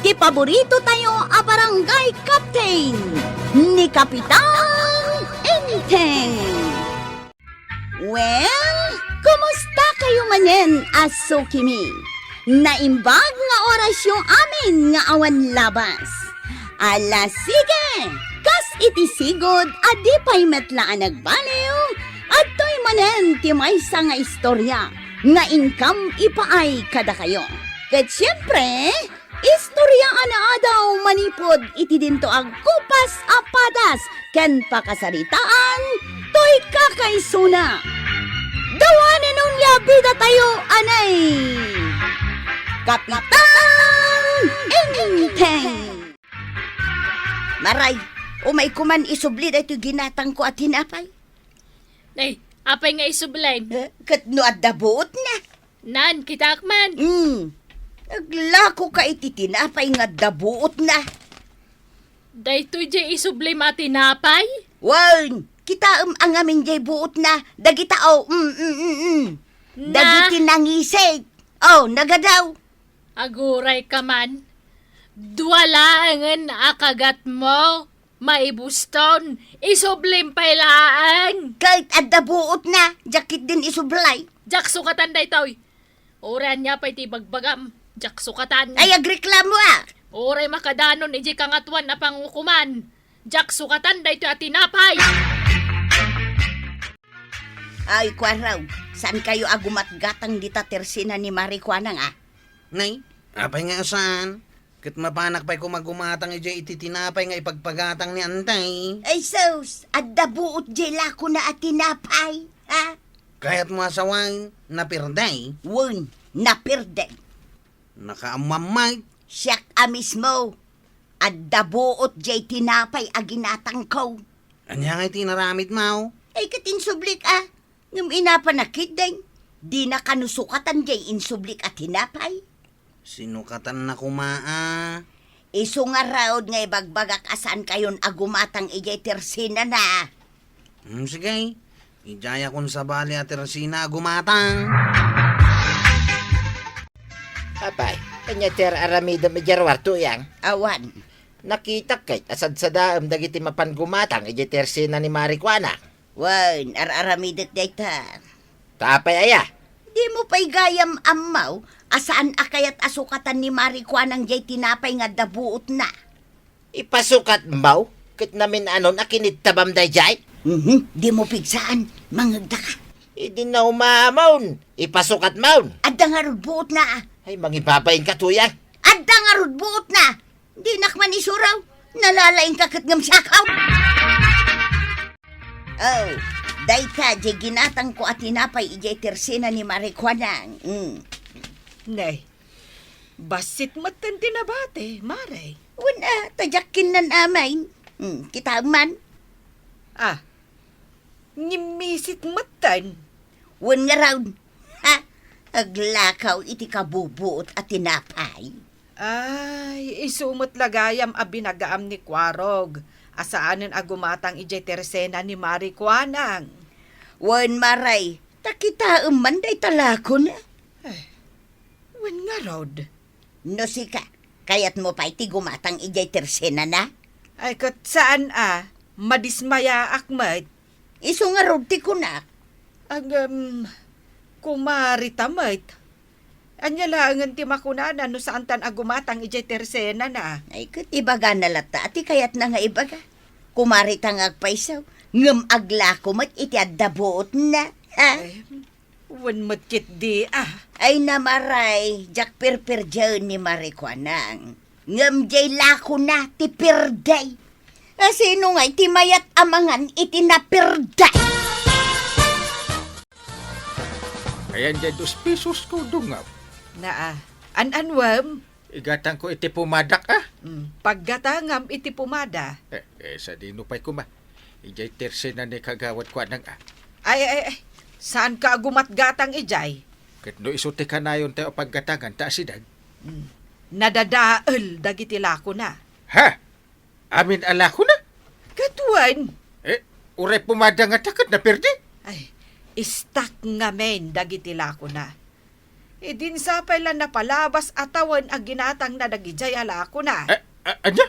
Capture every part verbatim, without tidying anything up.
Ti paborito tayo a barangay captain, ni Kapitan Enteng. Well, kumusta kayo manen a sukimi? Naimbag nga orasyo amin nga awan labas. Ala, sige! Kas iti sigud a di pay met la a nagbaliw, adtoy manen ti maysa nga istorya nga inkam ipaay kadakayo. Ket siempre, istorya a naadaw manipud iti dinto a gupas a padas ken pakasaritaan toy kakaisuna. Dawanen onia bida tayo, anay! Kapitan Enteng! Maray, umay koman isubli daytoy ginatangko a tinapay. Ay, apay nga isublim? Eh, ket no adda buotna? Nan, kitaak man. Hmm. Naglako ka iti tinapay nga adda buotna. Daytoy diay isublim a tinapay? Wen, kitaem a ngamin diay buotna. Dagita, o, mm, mm, mm, mm. Na- Dagiti nangisig. O, nagadaw. Aguray ka man. Dua laengen a kagatmo. Maibuston, isublim pay laeng. Ket adda buotna, diak ketdin isublay. Diak sukatan daytoy. Uray ania pay ti ibagbagam, diak sukatan. Ay, agreklamo a. Uray makadanon idiay kangatoan a pangukoman, diak sukatan daytoy a tinapay. Ay, kuaraw, saan kayo a gumatgatang dita tersena ni Mari Kuanang, a? Nay, apay nga saan? Ket mapanak pay koma gumatang idiay iti tinapay nga ipagpagatang ni Antay. Ay sus, adda buot diay lakona a tinapay, ha? Kayatmo a sawen, napirday? Wen, napirday. Nakaammammay. Siak a mismo. Adda buot diay tinapay a ginatangko. Ania nga iti inaramidmo? Ay, ket insublik a. Ngem inapanak ketdin, dina kano sukatan diay insublik a tinapay? Sinukatanna koma a. Isu ngarud nga ibagbagak a saan kayon a gumatang idiay tersenana. Hmm, sige. Idiayakon sabali a tersena a gumatang. Apay, ania ti ar-aramidem idiay ruar, Tuyang? Awan. Nakitak ket a sadsadaem dagiti mapan gumatang idiay tersena ni Mari Kuanang. Wen, ar-aramidek dayta. Ta apay aya? Dimo pay gayam ammo a saan a kayat a sukatan ni Mari Kuanang diay tinapay nga adda buotna. Ipasukatmo ket namin-anon a kinittabam daydiay? Mhm, dimo pigsaan, mangngegdaka. Idi naumamon, ipasukatmon. Adda ngarud buotna a. Ay, mangibabainka, Tuyang. Adda ngarud buotna. Dinak man isuro, nalalaingka ket ngem siak. O, dayta diay ginatangko a tinapay idiay tersena ni Mari Kuanang. Mm. Nay, bassit metten ti nabati, Mari. Wen a, ta diak kinnan-amaen. Mm, kitaem man. Ah, ngimmisit metten. Wen ngarud. Ha? Aglakaw iti kabubuot a tinapay. Ay, isu met la gayam a binagaam ni Kuarog a saanen a gumatang idiay tersena ni Mari Kuanang. Wen, Mari, ta kitaem man dayta lakona. Ay, wen ngarud. No sika, kayatmo pay ti gumatang idiay tersenana? Ay, ket saan a, madismayaak met. Isu ngarud ti kunak. Ngem, kumarita met. Ania laengen ti makunana no saantan a gumatang idiay tersenana? Ay, ket ibagana latta a ti kayatna nga ibaga. Kumarita nga agpayso, ngem aglako met iti adda buotna. Ha? Ay, wen met ketdi a. Ay, Mari, diak pirperdien ni Mari Kuanang. Ngem diay lakona ti pirdi. A, sino ngay ti mayat a mangan iti napirdi? Ayan diay dos pesos ko, Dungab. Naa, an-anuem? Igatangko iti pumadak, a. Mm, paggatangam iti pumada. Eh, eh, sadino pay koma? Idiay tersena ni Kagawad Kuanang, a. Ay, ay, ay, saanka a gumatgatang idiay? Ket no isu ti kanayontayo a paggatangan ta asidag. Mm, nadadael dagiti lakona. Ha? Amin a lakona? Ket wen. Eh, uray pumada ngata ket napirdi? Ay, istak ngamin dagiti lakona. Idin sa pay la napalabas a tawen a ginatangna dagidiay a lakona. Eh, a-, ania?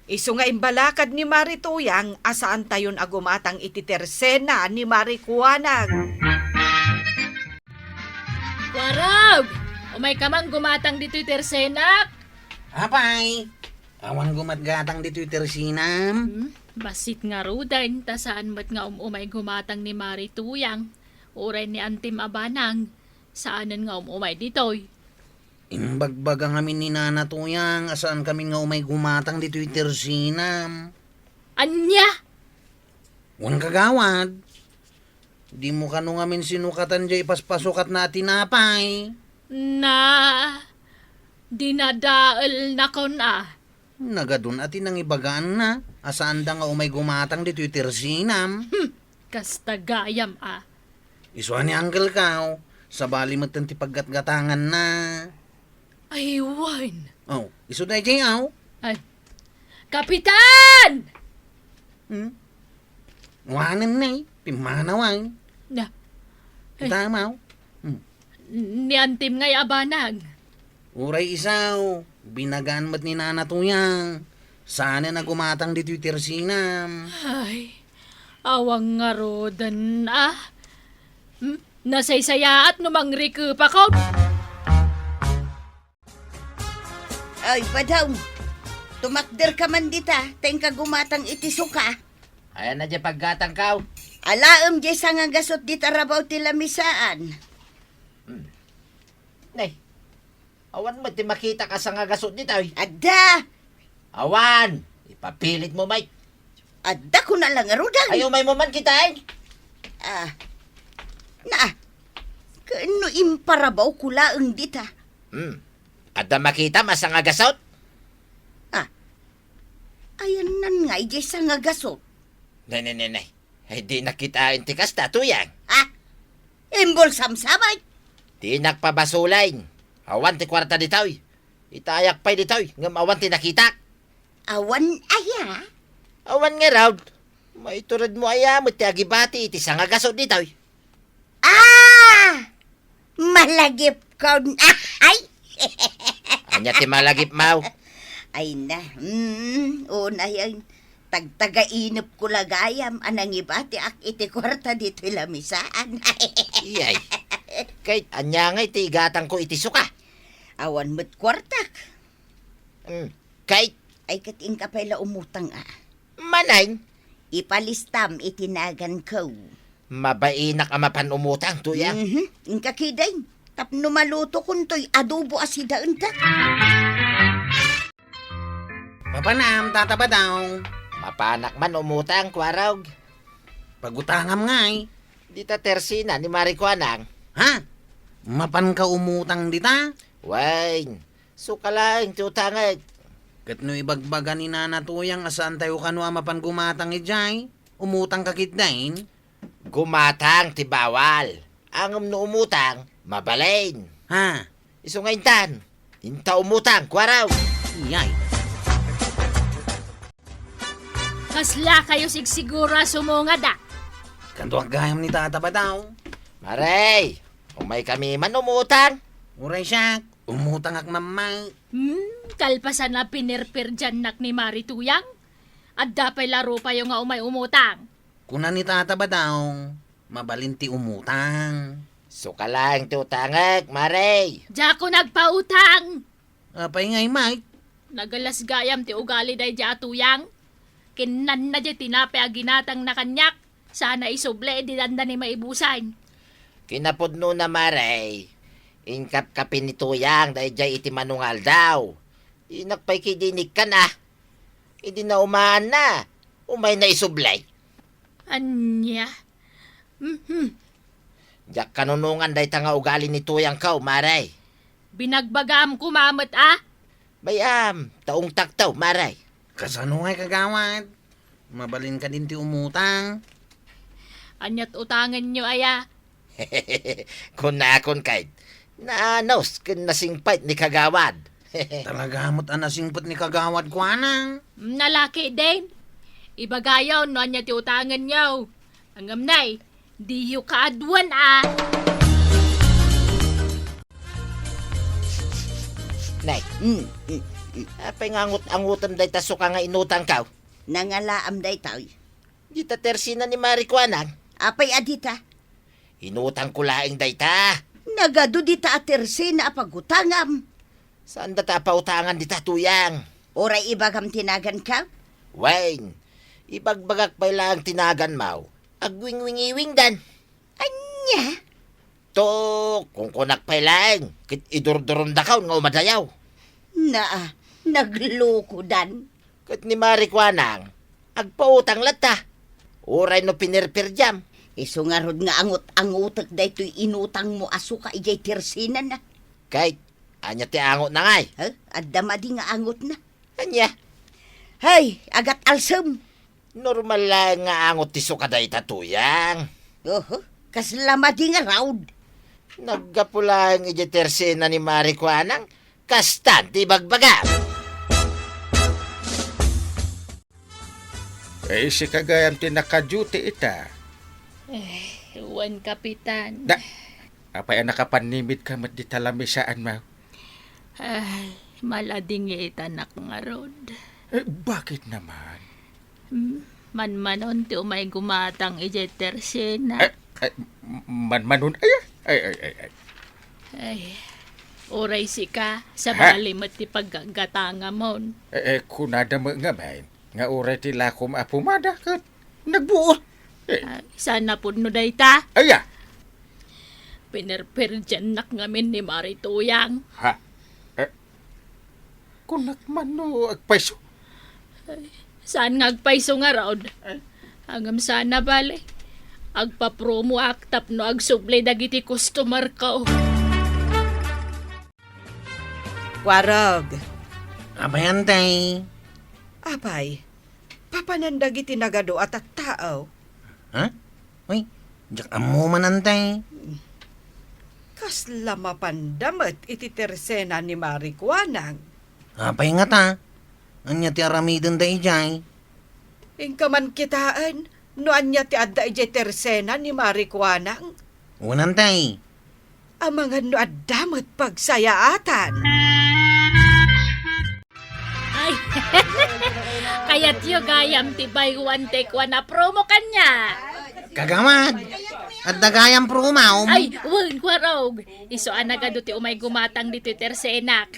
Isu nga imbalakad ni Mari Tuyang a saantayon a gumatang iti tersena ni Mari Kuanang. Warag! Umay ka man gumatang ditoy tersenak? Apay, awan gumatgatang ditoy tersenam? Hmm? Bassit ngaruden, ta saan met nga um-umay gumatang ni Mari Tuyang, uray ni Antim a banag, saanen nga um-umay ditoy. Imbagbaga ngamin ni Nana Tuyang a saan kami nga umay gumatang ditoy tersenam. Ania? Wen, kagawad, dimo kano ngamin sinukatan diay ipaspasukatna a tinapay? Na, dinadaelnakon a. Nagadun a ti nangibagaanna a saanda nga umay gumatang ditoy tersenam. Hmm, kasta gayam a. Isu a ni Uncle Kao, sabali metten ti paggatgatanganna. Ay, wen. Oh, isu daydiay, aw. Ay. Kapitan! Hmm? Wanen, nay, pimmanawan. Na. Ay. Tama, oh. Hmm. Ni Antim ngay a banag. Uray isu, binagaan met ni Nana Tuyang. Saanen a gumatang ditoy tersenam. Ay, awan ngaruden a. Hmm? Nasaysayaat no mangrikepakon. Ay, Badong, tumakderka man dita, ta inka gumatang iti suka. Ayan na diay paggatangko. Alaem diay sangagasut dita rabaw ti lamisaan. Hmm. Nay, awan met ti makitak a sangagasut ditoy. Adda! Awan! Ipapilitmo, Mike. Adda ko na lang, Rudang. Ay, umaymo man kitaen. Ah. Na, ken no imparabaw ko laeng dita. Hmm. Adda makitam a sangagasut? Ah. Ayanna ngay diay sangagasut? Ne, ne, ne, ne. Ay, dinak kitaen ti kasta, Tuyang. Ha? Imbulsam sa, Mike? Dinak pabasulen. Awan ti kuarta ditoy. Itayak pay ditoy, ngem awan ti nakitak. Awan aya? Awan ngarud. Maituredmo aya met ti agibati iti sangagasut ditoy? Ah! Malagipkon. Ah, ay! Ania ti malagipmaw? Ay na, mm, unay, ay, tagtagainepko la gayam a nangibatiak iti kuarta ditoy lamisaan. Iyay. Ket ania ngay ti igatangko iti suka? Awan met kuartak. Mm. Kay? Ay, ket inka pay la umutang a. Manay? Ipalistam iti naganko. Mabainak a mapan umutang, Tuyang. Mhm. Inka kitaen. Tapno malutokontoy adobo a sidaenta. Mapanam, Tata Badong. Mapanak man umutang, Kuarog. Pagutangam ngay. Dita tersena ni Mari Kuanang. Ha? Mapanka umutang dita? Wen, suka laeng ti utangek. Ket no ibagbaga ni Nana Tuyang a saantayo kano a mapan gumatang idiay, umutangka ketdin? Gumatang ti bawal. Ngem no umutang, mabalin. Ha? Isu nga intan, inta umutang, Kuarog. Iyay. Kaslakayo sigsiguro a sumungad a? Kanto gayam ni Tata Badong. Mare, umaykami man umutang. Uray siak, umutangak man met. Hmm, kalpasan a pinirpirdiannak ni Mari Tuyang, adda pay la rupayo nga umay umutang. Kuna ni Tata Badong, mabalin ti umutang. Suka laeng ti utangek, Mare. Diakon agpautang. Apay ngay, Mike? Nagalas gayam ti ugali daydiay a Tuyang. Kinnanna diay tinapay a ginatangna kaniak. Sana isubli idi dandani maibusan. Kinapudnona, Mare, inkapkapi ni Tuyang daydiay iti manungaldaw. Dinak pay ketdi inikkan a. Idi naumaanna, umayna isubli. Ania? Mhm. Diak kanunongan dayta nga ugali ni Tuyangko, Mare. Binagbagaam koma met a? Bay-am, ta ungtakto, Mare. Kasano ngay, kagawad? Mabalin kadin ti umutang? Aniat utangenyo aya? Kunakon ket, naanus ken nasingpet ni kagawad. Talaga met a nasingpet ni kagawad, kuana? Nalaki din. Ibagayo no ania ti utangenyo. Ngem nay, diyo kaaduan a. Tay. Mm, mm, mm. Apay nga angot-angotem dayta suka nga inutangko? Nangalaam daytoy. Dita tersena ni Mari Kuanang. Apay a dita? Inutangko laeng dayta. Nagadu dita a tersena a pagutangam. Saanda ta a pautangan dita, Tuyang. Uray ibagam ti naganko? Wen, ibagbagak pay laeng ti naganmo. Agwingwingiwingdan. Ania? To, kunkunak pay laeng, ket idurdurondakon nga umadayaw. Naa, naglukodan. Ket ni Mari Kuanang, agpautang latta. Uray no pinerperdiam. Isu ngarud nga angot-angotek daytoy inutangmo a suka idiay tersenana. Kay, ania ti angotna ngay? Ha? Adda madi nga angotna. Ania? Hay, agat-alsem. Normal laeng nga angot ti suka dayta, Tuyang. Oho, kasla madi ngarud. Naggapu laeng idiay tersena ni Mari Kuanang, kastan ti ibagbagam. Eh, sika gayam ti naka-duty ita. Eh, wen, Kapitan. Da, apay a nakapannimidka met dita lamisaanmo? Ay, maladingitanak ngarud. Eh, bakit naman? Hmm, manmanon ti umay gumatang idiay tersena. Eh, eh, m-, manmanon? Ay, ay, ay, ay, ay. Ay, uray sika, sabali met ti paggatgatangamon. Eh, eh, kunada met ngamin nga uray ti lakom a pumada ket nagbuot. Eh. Ah, saan a pudno dayta? Aya? Pinerperdiannak ngamin ni Mari Tuyang. Ha? Eh, kunak man no agpayso? Ay, saan nga agpayso ngarud? Ay. Ngem saan a bale. Agpapromoak tapno agsubli dagiti customerko. Kuarog. Apay, Antay? Apay, papanan dagiti nagadu a tattao? Ha? Uy, diak ammo man, Antay. Kasla mapanda met iti tersena ni Mari Kuanang. Apay ngata? Ania ti aramidenda idiay? Inka man kitaen no ania ti adda idiay tersena ni Mari Kuanang. Wen, Antay. Amangan no adda met pagsayaatan. Ay, kayatyo gayam ti buy one take one a promo kaniak? Kagawad, adda gayam promo. Ay, wen, Kuarog. Isu a nagadu ti umay gumatang ditoy tersenak.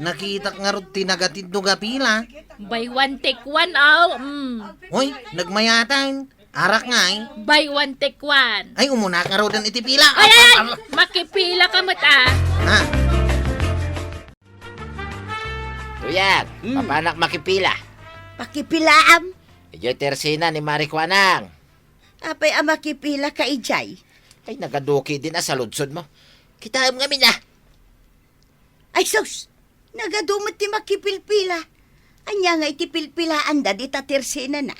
Nakitak ngarud ti nagatindog a pila. Buy one, take one, aw, mm. Hoy, nagmayatan. Arak ngay. Buy one, take one. Ay, umunak ngaruden iti pila. Ay, ay, ay! Makipila ka met, ah. Ha? Tuyang, hmm, papanak makipila? Pakipilaam? Idiay tersena ni Mari Kuanang. Apay a makipila ka idiay? Ay, nagaduki din a saludsod mo. Kitaem ngamin, ah. Ay, sus! Nagadu met ti makipilpila. Ania nga iti pilpilaanda dita tersenana?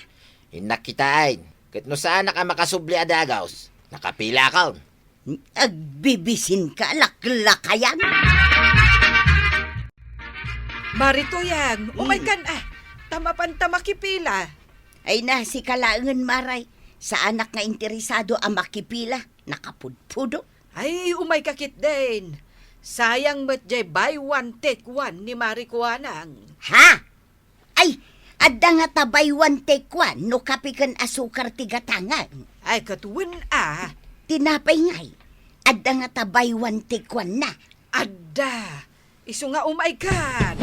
Innak kitaen, ket no saanak a makasubli a dagus, nakapilakon. Agbibisinka, laklakayan. Mari Tuyang, hmm, umaykan, ah, ta mapanta makipila. Ay na, sika laengen, Maray. Saanak nga interesado a makipila. Nakapudpudo. Ay, umayka ketdin. Sayang met jay buy one, take one ni Mari Kuanang. Ha? Ay, adda ngata buy one, take one no kape ken asukar ti gatangam. Ay, ket wen a. Tinapay ngay. Adda ngata buy one, take one na. Adda. Isu nga umaykan.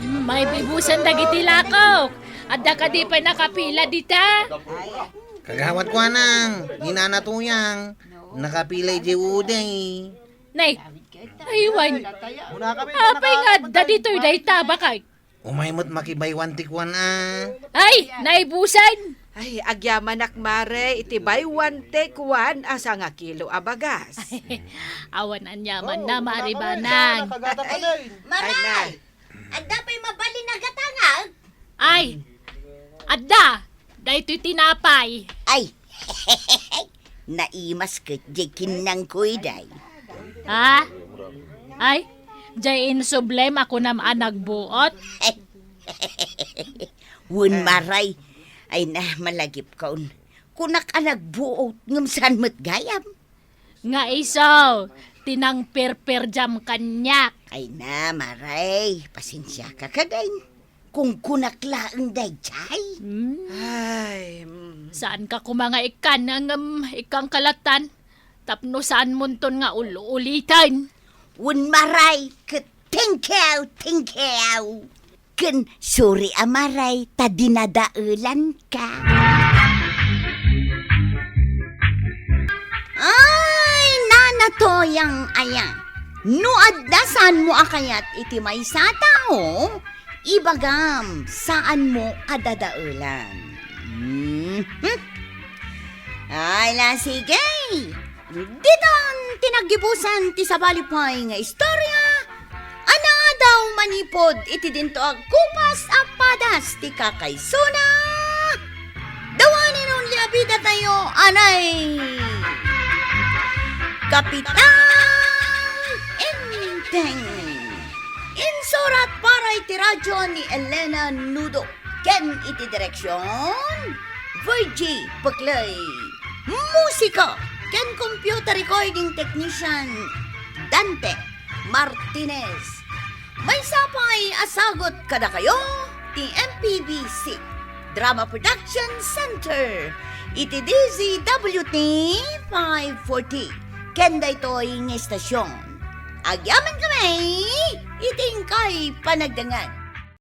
Mm, maibibusan dagiti lakok. Adda kadi pay nakapila dita? Kagawad Kuanang, ni Nana Tuyang, nakapila idiay uday. Nay, aywan. Apay nga adda ditoy dayta, bakay? Umay met maki-buy one take one a. Ay, naibusan! Ay, agyamanak, Mare, iti buy one take one a sangakilo a bagas. Awan aniamanna, Mare Banang. Ay, Maray! Adda pay mabalin a gatangak? Ay, adda! Daytoy tinapay. Ay, naimas ket jay kinnangko iday. Ha? Ay, jay insublem a kunam a nagbuot? Wen, Maray. Ay na, malagipkon. Kunak a nagbuot, ngem saan met gayam? Nga isu, ti nangperperdiam kaniak. Ay na, Maray, pasensiaka kadin. Kungkunak laeng daydiay. Hmm? Ay, mm. Saanka koma nga ikkan, ngem ikkan kalatan. Tapno saanmonton nga ul-uliten. Wen, Maray, ket thank you, thank you. Ken sorry a, Maray, ta dinadaelanka. Ay, Nana Toyang aya. No adda saanmo a kayat iti maysa a tao, ibagam, saanmo a dadaelan. Mhm. Ay, la, sige. Ditan ti naggibusan ti sabali pay nga istorya a naadaw manipud iti dinto a kupas a padas ti kakaisuna. The one and only a bidatayo, anay, Kapitan Enteng. Insurat para iti radyo ni Elena Nudo. Ken iti direksion, Virgie Peclay. Musika ken computer recording technician, Dante Martinez. Maysa pay a sagut kadakayo ti M P B C Drama Production Center iti D Z W T five forty. Ken daytoy nga estasion, agyamankami iti inkay panagdengngeg.